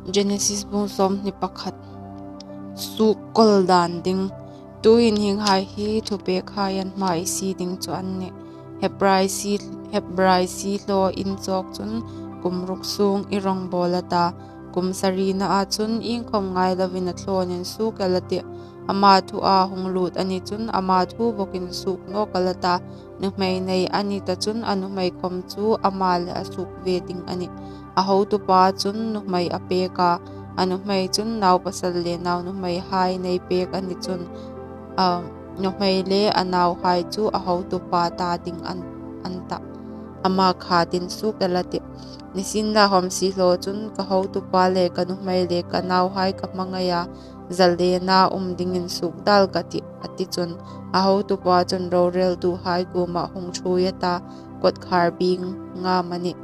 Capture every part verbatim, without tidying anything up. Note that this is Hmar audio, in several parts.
Genesis bung sawmhni pakhat. Suk kol dan ding. Tuhin hienghai hi thupekhai an hma i sie ding chu an nih. Hebrai sie, Hebrai siehlaw in chawk chun kum ruk sung i rawngbawl a ta. Kum sarina a chun iengkhawm ngai lovin a thlawnin suk el a tih. Ama thua hung lut a ni chun ama thu bawkin suk nawk el a ta. Nuhmei nei a ni ta chun a nuhmei khawm chu ama le a suk ve ding a nih. A hotupa chun nuhmei a pek a, a nuhmei chun naupasal le naunuhmeihai nei pek a ni chun, a, nuhmei le a nauhai chu a hotupa ta ding an, an ta. Ama khatin suk el a tih. Nisienlakhawm siehlaw chun ka hotupa le ka nuhmei le ka nauhai ka hmangaia zalena um dingin suk dal ka tih, a ti chun, a hotupa chun roreltuhai kuoma hung ṭhuoi a ta, kotkhar bing ngam a nih,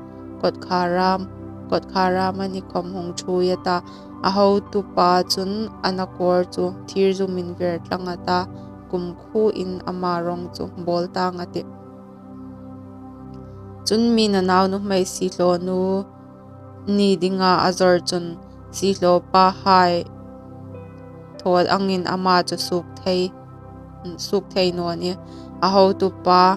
kotkhar ram, kotkhar ram a ni khawm hung ṭhuoi a ta. A hotupa chun a nakawr chu thirzumin ver tlang a ta, kumkhuoin ama rawng chu bawl tang a tih. Chun mi'n a naunuhmei siehlawnu ni dinga a zawr chun siehlawpahai thaw angin ama chu suk thei, suk thei naw nih. A hotupa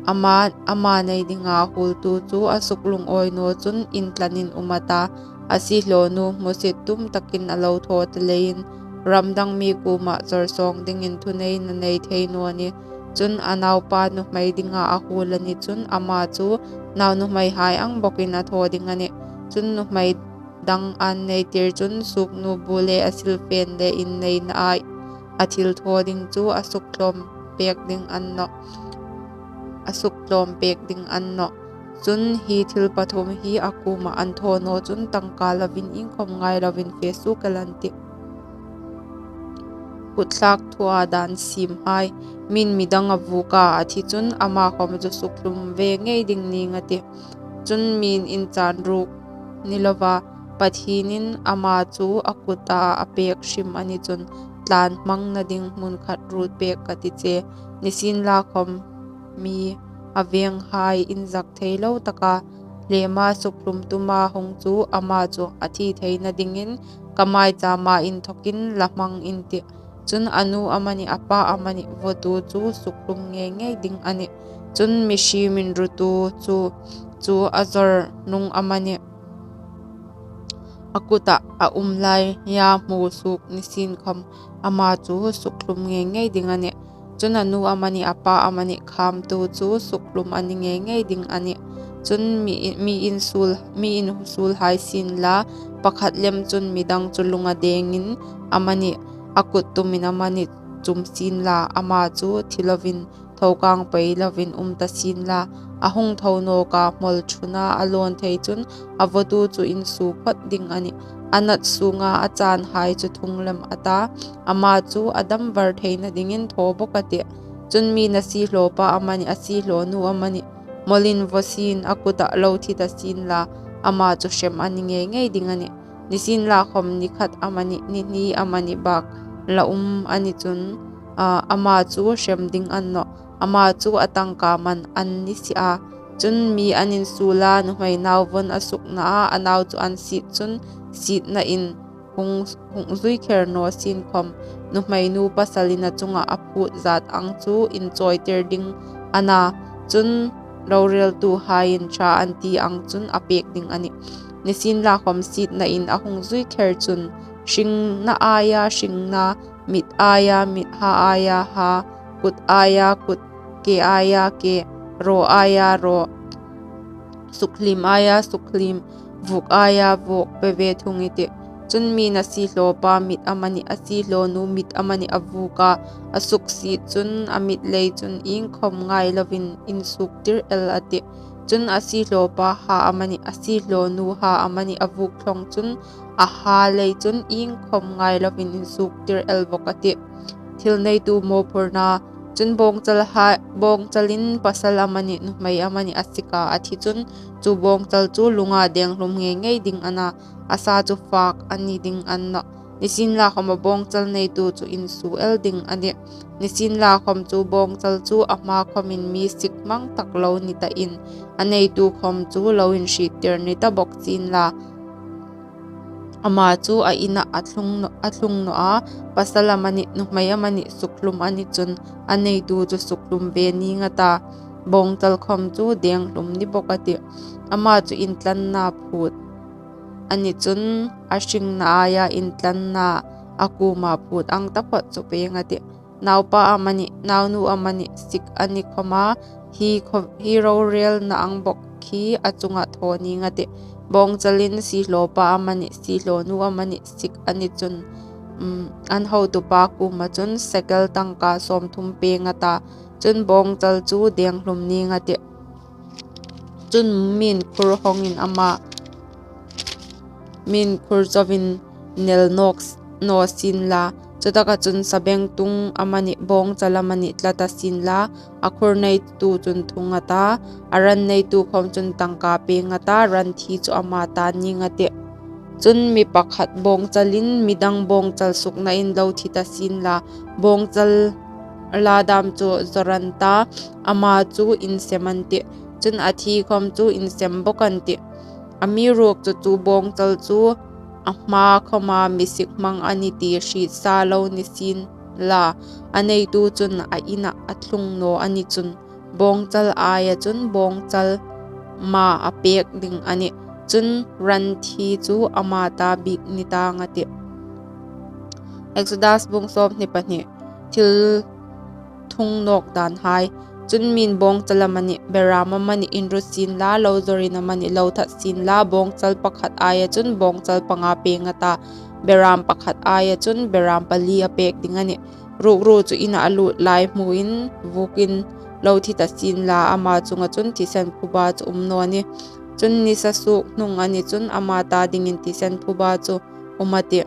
ama, ama nei dinga huoltu chu a suk lungawi naw chun intlanin um a ta. A siehlawnu hmusit tum takin a lo thaw ta leiin ram dang mi kuoma zawr sawng dingin thuneina nei thei naw nih. Chun a naupa nuhmei dinga a huol a ni chun ama chu naunuhmeihai ang bawkin a thaw ding a nih. Chun nuhmei dang an nei tir chun suknu bu le a silfen le inneina ai a thil thaw ding chu a suk tlawm pek ding a ni nawh. A suk tlawm pek ding a ni nawh. Chun hi thil pathum hi a kuoma an thaw naw chun tangka lovin iengkhawm ngai lovin fe suk el an tih. Kutthlak thua dan siemhai. Mi'n midang a vuok a, a thi chun ama khawm chu sukhlum ve ngei ding ning a tih. Chun mi'n inchan ruk ni lova Pathienin ama chu a kuta a pek hrim a ni chun tlan hmangna ding hmun khat ruot pek ka ti che. Nisienlakhawm mi a venghai inzak thei lo taka hlema sukhlum tuma hung chu ama chu a thi theina dingin ka maichama inthokin la hmang in tih. Chun a nu amanih, a pa amanih, vawtu chu sukhlum ngei ngei ding a nih. Chun mihriem inrutu chu, chu a zawr nung amanih, a kuta a um laia hmu suk ni sien khawm ama chu sukhlum ngei ngei ding a nih. Chun a nu amanih, a pa amanih, khamtu chu sukhlum a ni ngei ngei ding a nih. Chun mi, mi insuol, mi insuolhai sien la, pakhat lem chun midang chu lung a dengin amanih, a kut tumin amanih chum sien la, ama chu thi lovin, thokang pei lovin um ta sien la, a hung tho nawka hmawl thuna a lawn thei chun a vawtu chu insuo phawt ding a nih. A nat sunga a chanhai chu thung lem a ta, ama chu a dam var theina dingin thaw bawk a tih. Chun mi'n a siehlawpa amanih, a siehlawnu amanih, hmawlin vaw sien a kuta lo thi ta sien la, ama chu hrem a ni ngei ngei ding a nih. Nisienlakhawm ni khat amanih, ni hni amanih bak la um a ni chun, a, ama chu hrem ding a ni nawh. Ama chu a tangka man a ni si a. Chun mi an insuol a, nuhmei nau vawn a sukna a, a nau chu an siet chun sietnain hung, hung zui kher naw sien khawm, nuhmei nu pasalin a chunga a phut zat ang chu inchawitir ding a na. Chun roreltuhaiin ṭha an ti ang chun a pek ding a nih. Nisienlakhawm sietnain a hung zui kher chun, hringna aia hringna, mit aia mit, ha aia ha, kut aia kut, ke aia ke, raw aia raw, sukhliem aia sukhliem, vuok aia vuok, pe ve thung i tih. Chun mi'n a siehlawpa mit amanih, a siehlawnu mit amanih a vuok a, a suksiet chun a mit lei chun iengkhawm ngai lovin insuoktir el a tih. Chun a siehlawpa ha amanih, a siehlawnu ha amanih a vuok thlawng chun a ha lei chun iengkhawm ngai lovin insuoktir el bawk a tih. Thil neitu mawphurna. Chun bawngchalhai, bawngchalin pasal amanih, nuhmei amanih a sik a, a thi chun chu bawngchal chu lunga deng hlum ngei ngei ding a na, a sa chu fak a ni ding a ni nawh. Nisienlakhawm a bawngchal neitu chu insuo el ding a nih. Nisienlakhawm chu bawngchal chu a hma khawmin mi sik hmang tak lo ni tain, a neitu khawm chu lo inhriettir ni ta bawk sien la, ama chu a inah a thlung naw, a thlung naw a, pasal amanih, nuhmei amanih sukhlum a ni chun a neitu chu sukhlum ve nîng a ta, bawngchal khawm chu deng hlum ni bawk a tih. Ama chu intlanna phût a ni chun a hringna aia intlanna a kuoma phût ang taphawt chu pêng a tih. Naupa amanih, naunu amanih sik a ni khawma, hi khaw-, hi rorêlna ang bawk khi a chunga thaw nîng a tih. Bawngchalin siehlawpa amanih, siehlawnu amanih sik a ni chun, um, an hotupa kuoma chun sekel tangka sawmthum pêng a ta, chun bawngchal chu deng hlum nîng a tih. Chun mi'n khur hawngin ama, mi'n khur zoin nel nawk s-, naw sienla, chutaka chun sabengtung amanih, bawngchal amanih tla ta sienla, a khur neitu chun thung a ta, a ran neitu khawm chun tangka pêng a ta, ran thi chu ama ta nîng a tih. Chun mi pakhat bawngchalin mi dang bawngchal suknain lo thi ta sienla, bawngchal la dâm chu zawr an ta, ama chu insem an tih. Chun a thi khawm chu insem bawk an tih. Amiruokchu chu bawngchal chu a hma khawma mi sik hmang a ni ti hriet sa lo ni sienla, a neitu chun a inah a thlung naw a ni chun, bawngchal aia chun bawngchal ma a pêk ding a nih. Chun ran thi chu ama ta bîk ni tâng a tih. Exodus bung sawmhni pahni. Thil thung nawk dânhai. Chun mi'n bawngchal amanih, berâm amanih inru sienla, lo zawrin amanih lo that sienla, bawngchal pakhat aia chun bawngchal panga pêng a ta, berâm pakhat aia chun berâm pali a pêk ding a nih. Rukru chu inah a lût lai hmuin vukin lo thi ta sienla, ama chunga chun thisen phuba chu um naw nih. Chun nisa suok hnung a ni chun ama ta dingin thisen phuba chu um a tih.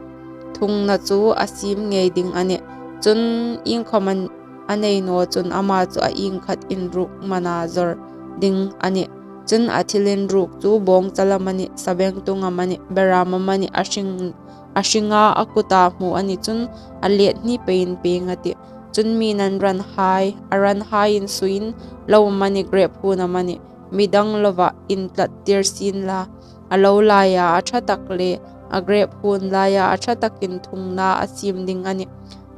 Thungna chu a siem ngei ding a nih. Chun iengkhawm a nei naw chun ama chu a ieng khat inruk mana zawr ding a nih. Chun a thil inruk chu bawngchal amanih, sabengtung amanih, berâm amanih, a hring, a hringa a kuta hmu a ni chun a let hni peiin pêng a tih. Chun mi'n an ranhai, a ranhai insuiin lo amanih, grep huon amanih, mi dang lova intlattir sienla, a lo laia a ṭha tak le a grep huon laia a ṭha takin thungna a siem ding a nih.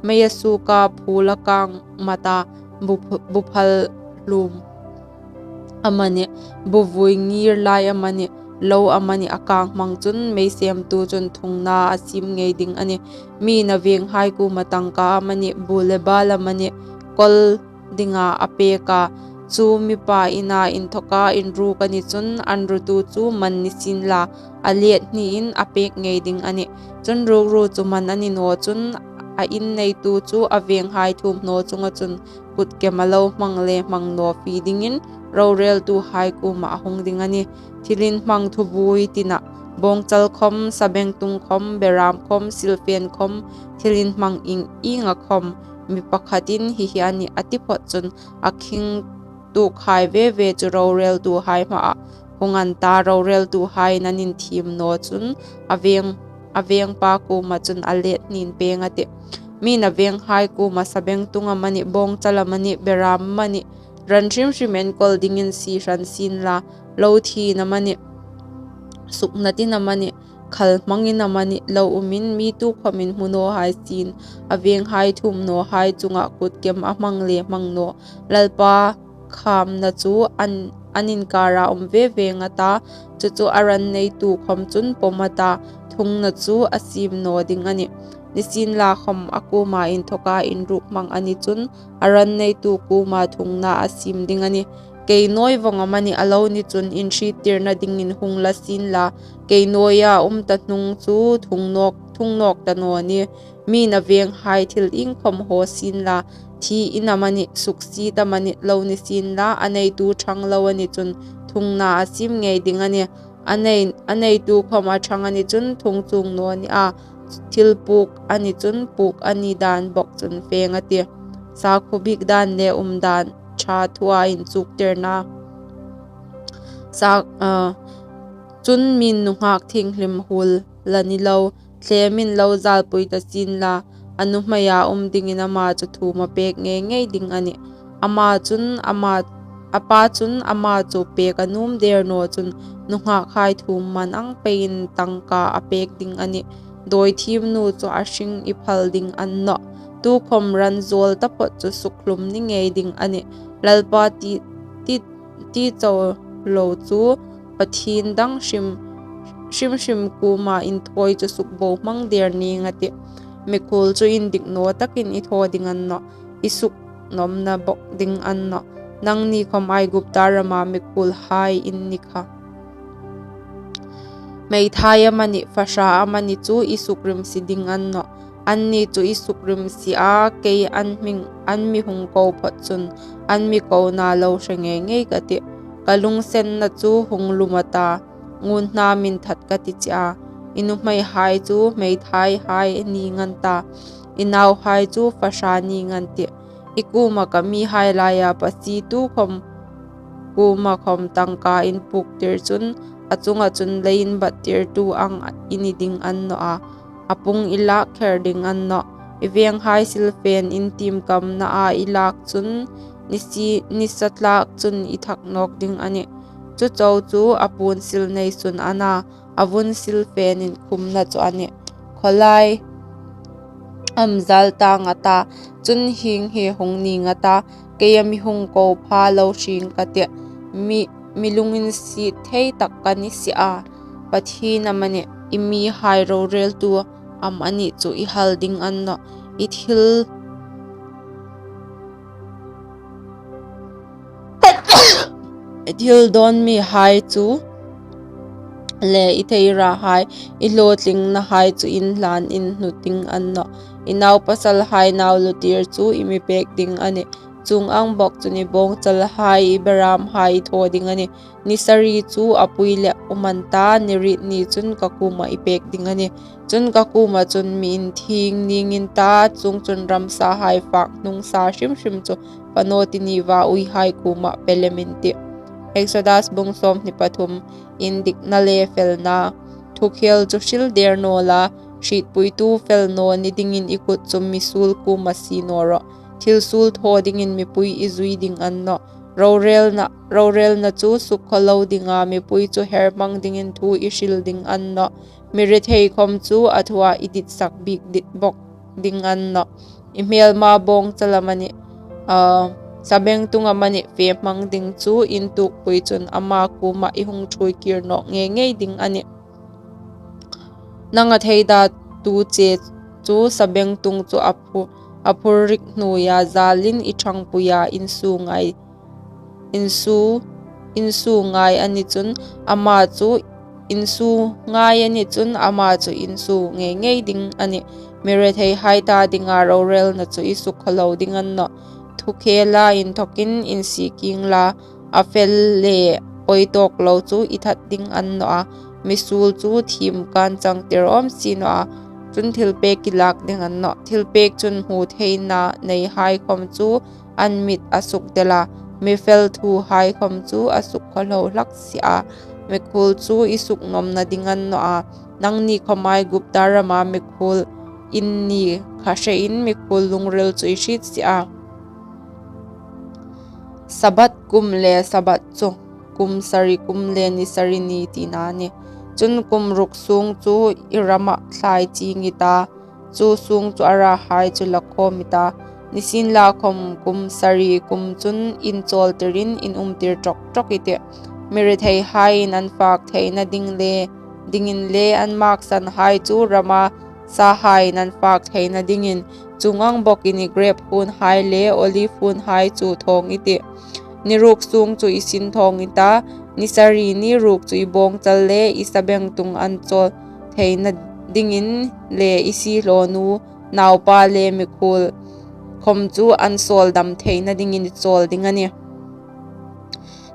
Mei a suoka phul a kang mata, bu-, buphal hlum amanih, buvui ngir lai amanih, lo amanih a kang hmang chun meisemtu chun thungna a siem ngei ding a nih. Mi'n a venghai kuoma tangka amanih, bu le bal amanih, kawl dinga a pêk a, chu mipa ina inthawka inruk a ni chun an rutu chu man ni sienla, a let hniin a pêk ngei ding a nih. Chun rukru chu man a ni naw chun a in neitu chu a venghai thuomhnaw chunga chun kutkem a lo hmang le hmang naw fie dingin rorêltuhai kuoma a hung ding a nih. Thil inhmang thubuoi tina, bawngchal khawm, sabengtung khawm, berâm khawm, silfen khawm, thil inhmang ieng ienga khawm, mi pakhatin hi hi a nih a ti phawt chun a khing tuokhai ve ve chu rorêltuhai hmaa hung an ta, rorêltuhaiin an inthiem naw chun a veng, a vengpa kuoma chun a let hniin pêng a tih. Mi'n a venghai kuoma sabengtung amanih, bawngchal amanih, berâm amanih, ran hrim hrim enkawl dingin sie hran sienla, lo thiin amanih, suknatin amanih, khal hmangin amanih lo umin, mi tukhawmin hmu nawhai sien, a venghai thuomhnawhai chunga kutkem a hmang le hmang naw, Lalpa khamna chu an, an inkara um ve ve ngat a, chu chu a ran neitu khawm chun pawm a ta, thungna chu a siem naw ding a nih. Nisienlakhawm a kuoma inthawka inruk hmang a ni chun a ran neitu kuoma thungna a siem ding a nih. Kei nawi vawng amanih a lo ni chun inhriettirna dingin hung la sienla, kei nawia um ta hnung chu thung nawk, thung nawk ta naw nih. Mi'n a venghai thil iengkhawm haw sienla, thi in amanih, suksiet amanih lo ni sienla, a neitu ṭhang lo a ni chun thungna a siem ngei ding a nih. A nei, a neitu khawm a ṭhang a ni chun thung chuong naw ni a, thil puk a ni chun puk a ni dân bawk chun fêng a tih. Sakhuo bîk dân le um dân ṭha thua inchuktirna. Sa, a, chun mi'n nunghak thienghlim huol la ni lo, thlemin lo zalpui ta sienla, a nuhmeia um dingin ama chu thuom a pêk ngei ngei ding a nih. Ama chun ama A pa chun ama chu pêk a nuom der naw chun, nunghâkhai thuom man ang peiin tangka a pêk ding a nih. Dawithiem nu chu a hring i phal ding a ni nawh. Tukhawm ran zâwl taphawt chu sukhlum ni ngei ding a nih. Lalpa ti, ti, ti chau lo chu pathien dang hrim, hrim hrim kuoma inthawi chu sukbohmang der nîng a tih. Mikhuol chu indik naw takin i thaw ding a ni nawh. I suknawmna bawk ding a ni nawh. Nangni khawm Aigupta rama mikhuolhai in ni kha. Hmeithai amanih, fahra amanih chu i sukrimsi ding a ni nawh. Anni chu i sukrimsi a, kei an hming, an mi hung ko phawt chun, an mi kona lo hre ngei ngei ka tih. Ka lungsenna chu hung lum a ta, ngun hna min that ka ti che a. I nuhmeihai chu hmeithaihai nîng an ta, i nauhai chu fahra nîng an tih. I kuoma ka mihai laia Pasie tukhawm kuoma khawm tangka inpûktir chun, a chunga chun lei inbattirtu ang i ni ding a ni nawh a. A pung i lâk kher ding a ni nawh. I venghai silfen in tiemkamnaa i lâk chun, nisi, nisa tlâk chun i thak nâwk ding a nih. Chu chau chu a puon sil nei sun a na, a vun silfen inkhumna chu a nih. Khawlai am zâl tâng a ta, chun hieng hi hung nîng a ta, keia mi hung ko pha lo hrieng ka tih. Mi, mi lunginsiet thei tak ka ni si a. Pathien amanih, i mihai rorêltu amanih chu i hal ding a ni nawh. I thil, i thil dawn mihai chu le i theirahai, i hlawtlingnahai chu inhlân inhnut ding a ni nawh. I naupasalhai nau lutir chu i mi pêk ding a nih. Chuong ang bawk chun i bawngchalhai, i berâmhai i thaw ding a nih. Ni sari chu a pui leh um an ta, ni riet ni chun ka kuoma i pêk ding a nih. Chun ka kuoma chun mi inthieng nîng in ta, chuongchun ramsahai fâk hnungsa hrim hrim chu fano ti ni va uihai kuoma pe lem in tih. Exodus bung sawmhni pathum. Indikna le felna. Thukhêl chu hril der naw la, hrietpuitu fel naw ni dingin i kut chu mi suol kuoma sie naw rawh. Thil suol thaw dingin mipui i zui ding a ni nawh. Rorêlna, rorêlna chu sukkhawlo dinga mipui chu her hmang dingin thu i hril ding a ni nawh. Mi rethei khawm chu a thua i ditsak bik dit bawk ding a ni nawh. I hmêlma bawngchal amanih, ah, sabengtung amanih fe hmang ding chu intuokpui chun ama kuoma i hung ṭhuoi kîr nâwk ngei ngei ding a nih. Nanga theidatu che chu sabengtung chu a phu-, a phur rik hnuoia zâlin i ṭhangpuia insuo ngai, insuo, insuo ngai a ni chun ama chu insuo ngai a ni chun ama chu insuo ngei ngei ding a nih. Mi retheihai ta dinga rorêlna chu i sukkhawlo ding a ni nawh. Thukhêla inthawkin insie kieng la, a fel le awi tâwk lo chu i that ding a ni nawh a, mi suol chu thiem kân changtir awm si naw a, chun thilpêk i lâk ding a ni nawh. Thilpêk chun hmu theina neihai khawm chu an mit a sukdel a, mi fel thuhai khawm chu a sukkhawlo hlak si a, mikhuol chu i suknawmna ding a ni nawh a. Nangni khawm Aigupta rama mikhuol in ni kha hrein mikhuol lungril chu i hriet si a. Sabbath kum le Sabbath chu, kum sari kum le ni sari ni tina a nih. Chun kum ruk sûng chu i rama thlai chieng i ta, chu sûng chu a rahai chu la khâwm i ta. Nisienlakhawm kum sari kum chun inchâwltirin inumtir ṭawk ṭawk i tih. Mi retheihaiin an fâk theina ding le, dingin le an mâksanhai chu rama sahaiin an fâk theina dingin, chuong ang bawkin i grêp huonhai le oliv huonhai chu thâwng i tih. Ni ruk sûng chu i sin thâwng i ta, ni sari ni ruk chu i bawngchal le i sabengtung an châwl theina dingin le i siehlawnu naupa le mikhuol khawm chu an sâwldam theina dingin i châwl ding a nih.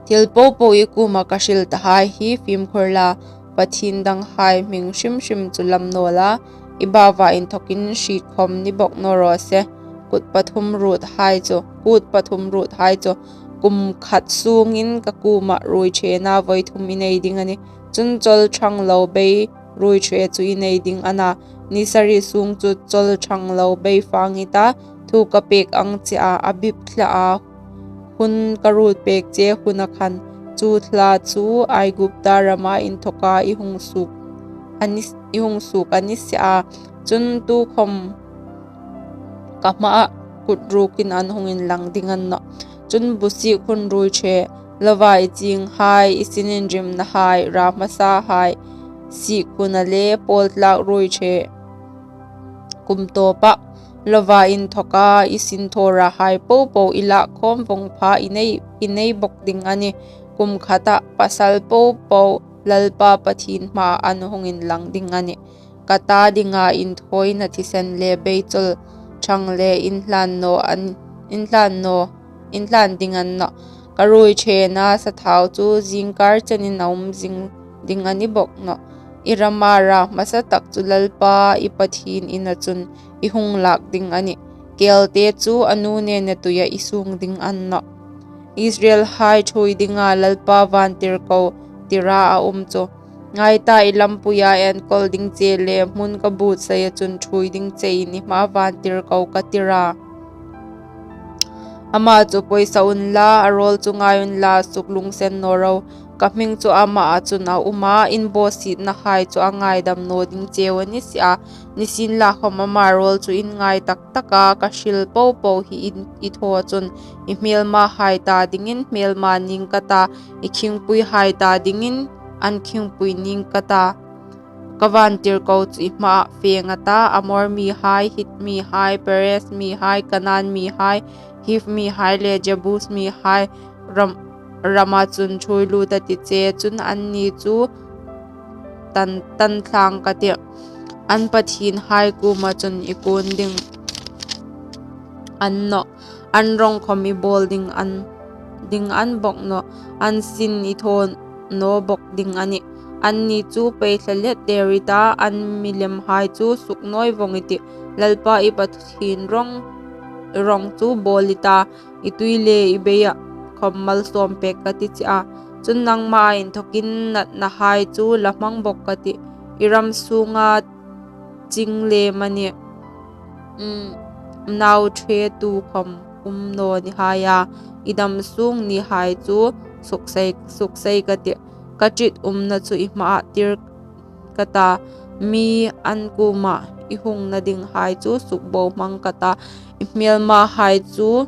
Thil po po i kuoma ka hril tahai hi fimkhur la, pathien danghai hming hrim hrim chu lam naw la, i baua inthawkin hriet khawm ni bawk naw raw se. Kut pathum ruothai chu, kut pathum ruothai chu, kum khat sûngin ka kuoma ruoiṭhena vawi thum i nei ding a nih. Chun chawl ṭhang lo bei ruoiṭhe chu i nei ding a na. Ni sari sûng chu chawl ṭhang lo bei fâng i ta, thu ka pêk ang che a, Abib thla a hun ka ruot pek che huna khan chu thla chu Aigupta rama inthawka i hung suok a ni, i hung suok a ni si a. Chun tukhom ka hmaah kut rukin an hung inlang ding a ni nawh. Chun busik hun ruoi ṭhe, lova i chinghai, i sin inrimnahai, ra hmasahai, sik huna le pawl tlak ruoi ṭhe kum tawpa lova inthawka i sinthawrahai popo i lak khawm vawng pha i nei, i nei bawk ding a nih. Kum khata pasal popo Lalpa Pathien hmaah an hung inlang ding a nih. Ka ta dinga inthawina thisen le beichawl ṭhang le inhlan naw an, inhlan naw, inhlan ding a ni nawh. Ka ruoi ṭhena sathau chu zingkar chenin a um zing ding a ni bawk nawh. I rama ra hmasa tak chu Lalpa i Pathien ina chun i hung lak ding a nih. Kelte chu a nu nene tuia i sung ding a ni nawh. Israelhai ṭhuoi dinga Lalpa vantirko tira a um chu. Ngai ta, i lampuia enkawl ding che le hmun ka buotsaia chun ṭhuoi ding chein i hmaa vantirko ka tir a. Ama chu pawisa unla, a rawl chu ngai unla, suklungsen naw ro. Ka hming chu amaa chun a um a, in bawsietnahai chu a ngaidam naw ding cheu a ni si a. Nisienlakhom ama rawl chu in ngai tak tak a, ka hril popo hi in, i thaw chun i hmelmahai ta dingin hmelma ning ka ta, i khingpuihai ta dingin an khingpui ning ka ta. Ka vantirko chu i hmaah fe ngat a, Amor mihai, Hit mihai, Perez mihai, Kanan mihai, Hiv mihai le Jebus mihai ram, rama chun ṭhuoi lut a ti che, chun anni chu tan, tan thlang ka tih. An pathienhai kuoma chun i kun ding a ni nawh, an rawng khom i bawl ding a ni, ding a ni bawk nawh, an sin i thaw naw bawk ding a nih. Anni chu pei thla let der i ta, an milimhai chu suknawi vawng i tih. Lalpa i Pathien rawng, rawng chu bawl i ta, i tui le i beia khom malsawm pek ka ti che a. Chun nangmaa inthawkin natnahai chu la hmang bawk ka tih. I ram sunga ching le mani, um, nau ṭhetu khom um naw ni hai a, i dam sung nihai chu suksei, suksei ka tih. Ka ṭitumna chu i hmaah tir ka ta, mi an kuoma i hungna dinghai chu sukbohmang ka ta, i hmelmahai chu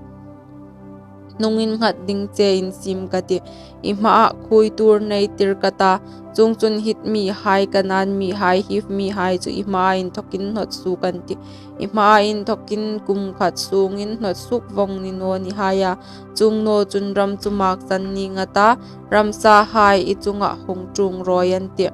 hnungin nghat ding chein siem ka tih. I hmaah khuoi tuor nei tir ka ta, chuongchun Hit mihai, Kanan mihai, Hiv mihai chu i hmaa inthawkin hnawt suok an tih. I hmaa inthawkin kum khat sungin hnawt suok vawng ni naw ni hai a, chuong naw chun ram chu maksan ning a ta, ramsahai i chunga hung ṭuong rawi an tih.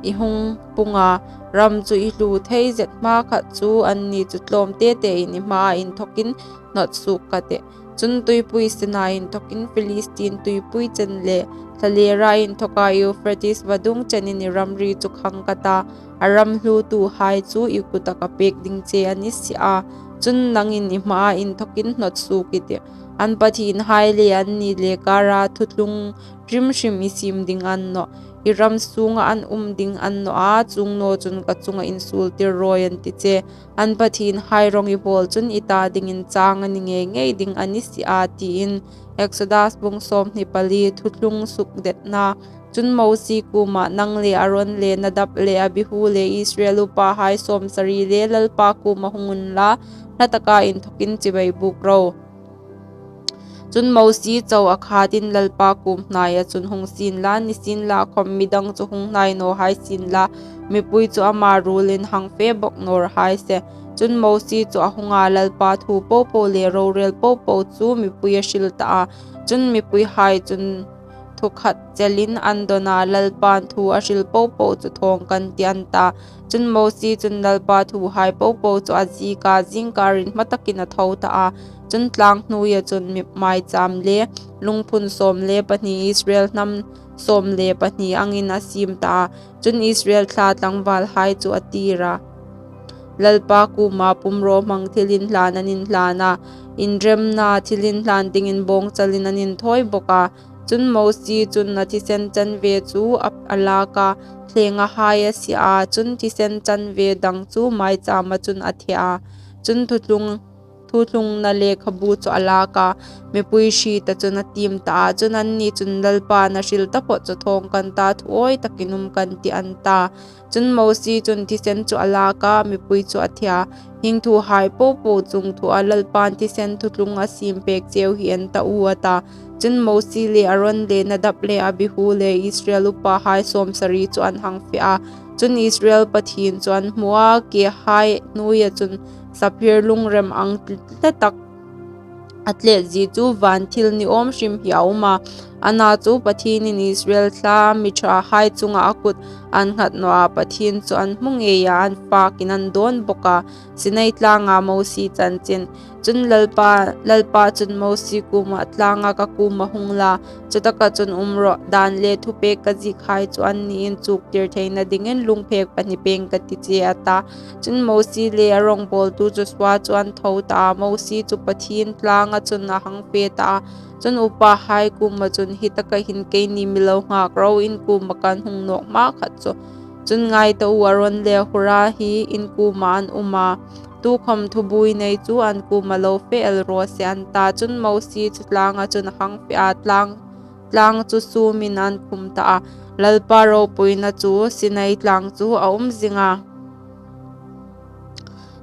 I hung pung a, ram chu i hluo thei zet hma khat chu anni chu tlawm te tein i hmaa inthawkin hnawt suok ka tih. Chun tuipui sena inthawkin Philistin tuipui chen le thlalera inthawka Euphrates vadung chenin i ramri chu khang ka ta, a ram hluotuhai chu i kuta ka pek ding che a ni si a. Chun nangin i hmaa inthawkin hnawt suok i tih. An pathienhai le anni le kara thuthlung hrim hrim i siem ding a ni nawh, i ram sunga an um ding a ni nawh a, chuong naw chun ka chunga insuol tir rawi an ti che. An pathienhai rawng i bawl chun i ta dingin chang a ni ngei ngei ding a ni si a, tiin. Exodus bung sawmhni pali. Thuthlung sukdetna. Chun Mosie kuomah, nang le Aron le Nadab le Abihu le Israel upahai sawmsari le Lalpa kuoma hung unla, hlataka inthawkin chibai buk ro. Chun Mosie chau a khatin Lalpa kuom hnaia chun hung sienla, nisienlakhom midang chu hung hnai naw hai sienla, mipui chu ama ruolin hang fe bawk naw raw hai se. Chun Mosie chu a hunga, Lalpa thu popo le rorel popo chu mipui a hril ta a. Chun mipuihai chun thu khat chelin an dawn a, Lalpan thu a hril popo chu thawng kan tih, an ta. Chun Mosie chun Lalpa thuhai popo chu a ziek a, zingkarin hmatakin a tho ta a. Chun tlang hnuoia chun mi, maicham le lungphun sawm le pahni, Israel hnam sawm le pahni angin a siem ta a. Chun Israel thla tlangvalhai chu a tir a, Lalpa kuoma pumrawhmang thilinhlan an inhlan a, inremna thilinhlan dingin bawngchalin an inthawi bawk a. Chun Mosie chun a thisen chanve chu a, a lak a, thlengahai a sie a, chun thisen chanve dang chu maichama chun a the a. Chun thuthlung thuthlungna lekhabu chu a lak a, mipui hrieta chun a tiem ta a. Chun anni chun, Lalpa'n a hril taphawt chu thawng kan ta, thuawi takin um kan tih, an ta. Chun Mosie chun thisen chu a lak a, mipui chu a thi a. Hieng thuhai popo chungthua Lalpa'n thisen thuthlung a siem pek cheu hi en ta u, a ta. Chun Mosie le Aron le Nadab le Abihu le Israel upahai sawmsari chu an hang fe a. Chun Israel Pathien chu an hmu a, kehai hnuoia chun saphir lungrem ang tle tak a tlet zie chu van thil ni awm hrim hi a um a. Ana chu Pathienin Israel thla mi ṭhahai chunga a kut an nghat naw a, Pathien chu an hmu ngei a, an fakin an dawn bawk a. Sinai tlanga Mosie chanchin. Chun Lalpa, Lalpa chun Mosie kuomah, Tlanga ka kuoma hung la, chutaka chun um rawh, dan le thupek ka ziek hai chu anni inchuktir theina dingin lungphek pahni peng ka ti che, a ta. Chun Mosie le a rawngbawltu Josua chu an tho ta a, Mosie chu Pathien tlanga chun a hang fe ta a. Chun upahai kuoma chun, Hitaka hin keini mi lo nghak ro, in kuoma kan hung nawk hma khat chu. Chun ngai ta u, Aron le Hur hi in kuoma an um a, tukhawm thubuoi nei chu an kuoma lo fe el raw se, an ta. Chun Mosie chu tlanga chun a hang fe a, tlang, tlang chu sumin an khum ta a. Lalpa ropuina chu Sinai tlang chu a um zing a.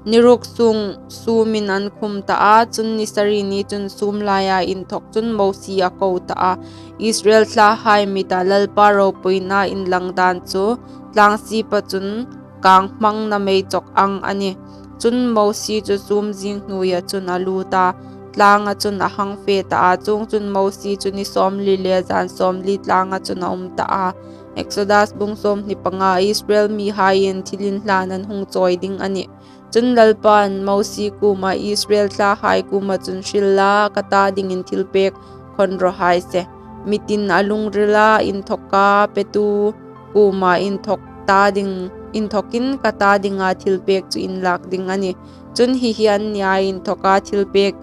Ni ruk sung sumin an khum ta a, chun ni sari ni chun sum laia inthawk chun Mosie a ko ta a. Israel thlahai mita Lalpa ropuina inlang dan chu tlang sipa chun kang hmangna mei chawk ang a nih. Chun Mosie chu sum zing hnuoia chun a lut a, tlanga chun a hang fe ta a. Chuongchun Mosie chu ni sawmli le zan sawmli tlanga chun a um ta a. Exodus bung sawmhni panga. Israel mihaiin thilinhlan an hung chawi ding a nih. Chun Lalpa'n Mosie kuomah, Israel thlahai kuoma chun hril la, ka ta dingin thilpek khawn raw hai se. Mi tin a lungrila inthawka petu kuoma inthawk ta ding, inthawkin ka ta dinga thilpek chu in lak ding a nih. Chun hi hi annia inthawka thilpek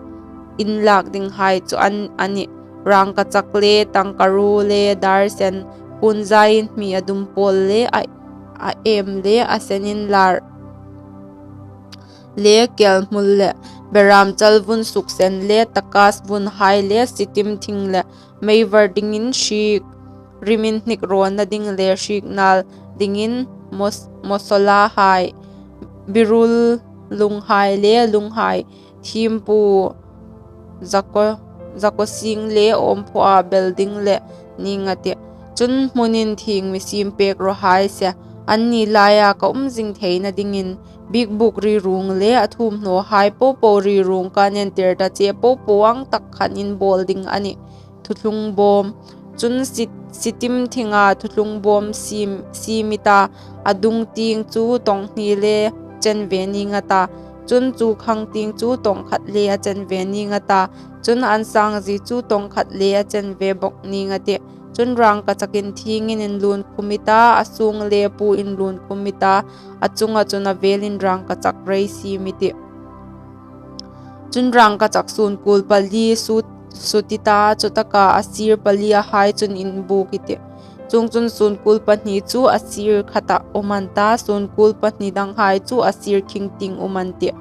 in lak dinghai chu an, a nih: rangkachak le tangkaruo le darsen, puonzaiin hmi a dum pawl le a, a em le a sen inlar le kelhmul le, beramchal vun suksen le takas vunhai le sitim thing le, meivar dingin hriek, rimin hnik rawna ding le hriek nal dingin mos-, mosolahai, birul lunghai le lunghai, thiempu zako, zakosing le awmphuha bel ding le ning a tih. Chun hmun inthieng mi siem pek raw hai se, anni laia ka um zing theina dingin. Bikbuk ri ruong le a thuomhnawhai popo ri ruong, kan entir ta che popo ang tak khan in bawl ding a nih. Thuthlung bawm. Chun si-, sitim thinga thuthlung bawm siem, siem i ta, a dung tieng chu tawng hni le chanve ning a ta, chun chu khang tieng chu tawng khat le a chanve ning a ta, chun an sang zie chu tawng khat le a chanve bawk ning a tih. Chun rangkachak inthiengin inlun khum i ta, a sung le puo inlun khum i ta, a chunga chun a velin rangkachak rei siem i tih. Chun rangkachak sunkul pali sut, sut i ta, chutaka a sir palihai chun inbuk i tih. Chuongchun sunkul pahni chu a sir khata um an ta, sunkul pahni danghai chu a sir khing tieng um an tih.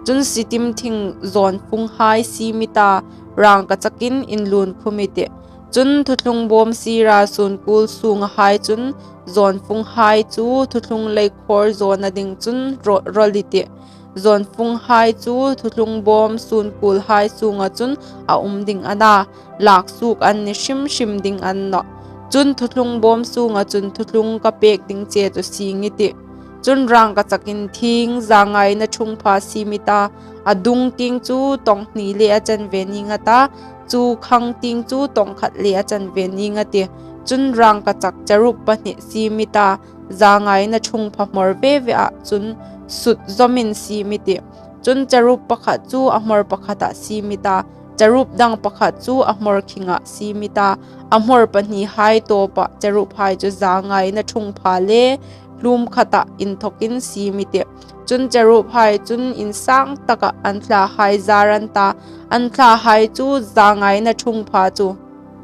Chun sitim thing zawnfunghai siem i ta, rangkachakin inlun khum i tih. Chun thuthlung bawm sira sunkul sungahai chun zawnfunghai chu thuthlung leikhor zawna ding chun ro-, rawl i tih. Zawnfunghai chu thuthlung bawm sunkulhai sunga chun a um ding a na, lak suok an ni hrim hrim ding a ni nawh. Chun thuthlung bawm sunga chun thuthlung ka pek ding che chu sing i tih. Chun rangkachak inthieng zangaina ṭhungpha siem i ta, a dung tieng chu tawng hni le a chanve ning a ta, chu khang tieng chu tawng khat le a chanve ning a tih. Chun rangkachak cherub pahni siem i ta, zangaina ṭhungpha hmawr ve ve ah chun sut zawmin siem i tih. Chun cherub pakhat chu a hmawr pakhatah siem i ta, cherub dang pakhat chu a hmawr khingah siem i ta, a hmawr pahnihai tawpah cherubhai chu zangaina ṭhungpha le hlum khatah inthawkin siem i tih. Chun cherubhai chun insang takah an thlahai zar an ta, an thlahai chu zangaina ṭhungpha chu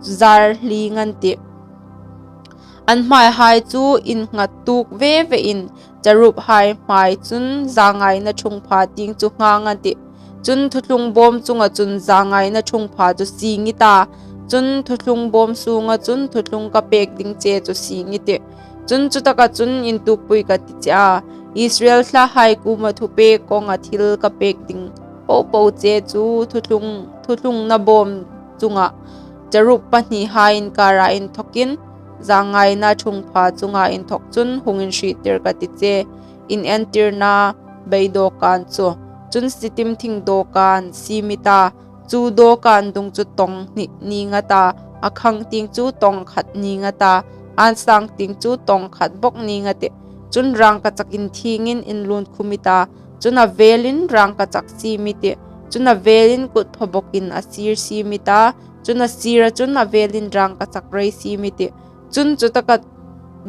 zar hling an tih. An hmaihai chu innghat tuok ve vein cherubhai hmai chun zangaina ṭhungpha tieng chu nghang an tih. Chun thuthlung bâwm chunga chun zangaina ṭhungpha chu sîng i ta, chun thuthlung bâwm sûnga chun thuthlung ka pêk ding che chu sîng i tih. Chun chutaka chun intukpui ka ti che a, Israel thlahai kuoma thupêk kawnga thil ka pêk ding po po che chu thuthlung, thuthlungna bâwm chunga cherub pahnihai inkâra inthawkin zangaina ṭhungpha chunga inthawk chun hung inhriettir ka ti che, inentirna bei dawkân chu. Chun sitim thing dawkân siem i ta, chu dawkân dung chu tawng hni nîng a ta, a khang tieng chu tawng khat nîng a ta, ân sâng tieng chu tawng khat bawk nîng a tih. Chun rângkachak inthiengin inlûn khum i ta, chun a vêlin rângkachak siem i tih. Chun a vêlin kutpha bawkin a sîr siem i ta, chun a sîra chun a vêlin rângkachak rei siem i tih. Chun chutaka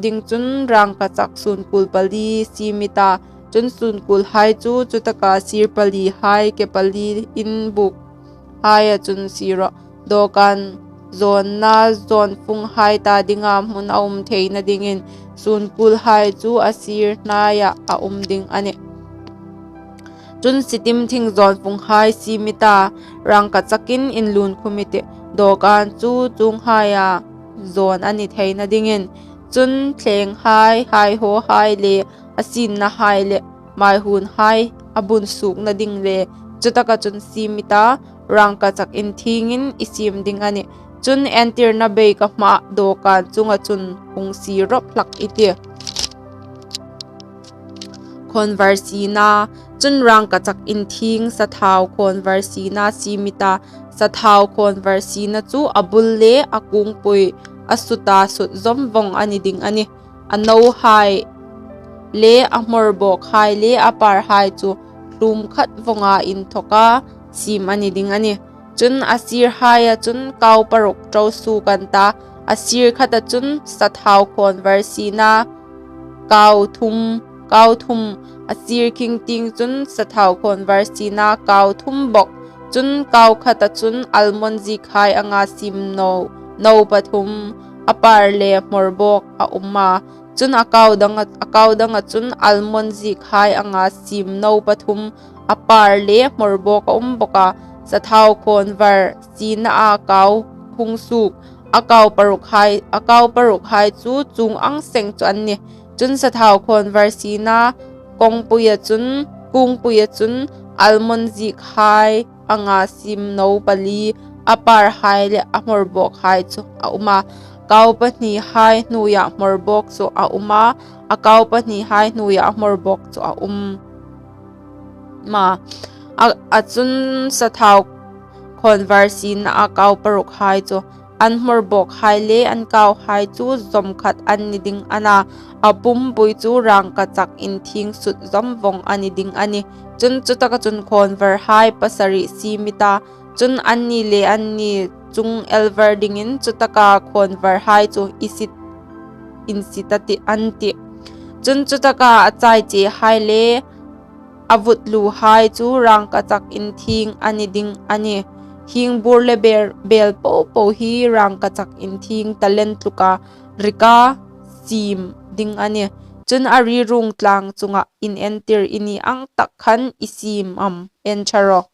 ding chun rângkachak sûnkûl pali siem i ta, chun sûnkûlhai chu chutaka sîr palihai ke paliin bûkhaia chun sie rawh. Dawkân zâwnna zâwnfunghai ta dinga hmun a um theina dingin sûnkûlhai chu a sîr hnaiah a um ding a nih. Chun sitim thing zâwnfunghai siem i ta, rângkachakin inlûn khum i tih. Dawkân chu chuonghaia zâwn a ni theina dingin, chun thlênghai, haihawhai le a sînnahai le maihûnhai a bun suokna ding le chutaka chun siem i ta, rângkachak inthiengin i siem ding a nih. Chun entirna bei ka hmaah dawkân chunga chun hung sie rawp hlak i tih. Khâwnvar siena. Chun rângkachak inthieng sathau khâwnvar siena siem i ta, sathau khâwnvar siena chu a bul le a kûngpui a suta sut zawm vawng a ni ding a nih. A nohai le a hmawrbâwkhai le a pârhai chu hlum khat vawnga inthawka siem a ni ding a nih. Chun a sîrhaia chun kau paruk ṭo suok an ta, a sîr khata chun sathau khâwnvar siena kau thum, kau thum, a sîr khing tieng chun sathau khâwnvar siena kau thum bawk. Chun kau khata chun almond zîkhai anga siem no, no pathum, a pâr le hmawrbâwk a um a. Chun a kau danga, a kau danga chun almond zîkhai anga siem no pathum, a pâr le hmawrbâwk a um bawk a. Sathau khâwnvar sienaa kau hung suok, a kau parukhai, a kau parukhai chu chuong ang seng chu an nih. Chun sathau khâwnvar siena kawngpuia chun, kûngpuia chun almond zîkhai anga siem no pali, a pârhai le a hmawrbâwkhai chu a um a. Kau pahnihai hnuoia hmawrbâwk chu a um a, a kau pahnihai hnuoia a hmawrbâwk chu a um a. A, a chun sathau khâwnvar sienaa kau parukhai chu, an hmawrbâwkhai le an kauhai chu zawm khat an ni ding a na, a pumpui chu rângkachak inthieng sut zawm vawng a ni ding a nih. Chun chutaka chun khâwnvarhai pasari siem i ta, chun anni le anni chung elvar dingin chutaka khâwnvarhai chu i sit, insit a tih, an tih. Chun chutaka a chaichehai le a vutluhai chu rângkachak inthieng a ni ding a nih. Hieng bûr le bêl, bêl po po hi rângkachak inthieng talent tluka rika siem ding a nih. Chun a riruong tlâng chunga inentir i ni ang tak khan i siem am? En ṭha rawh.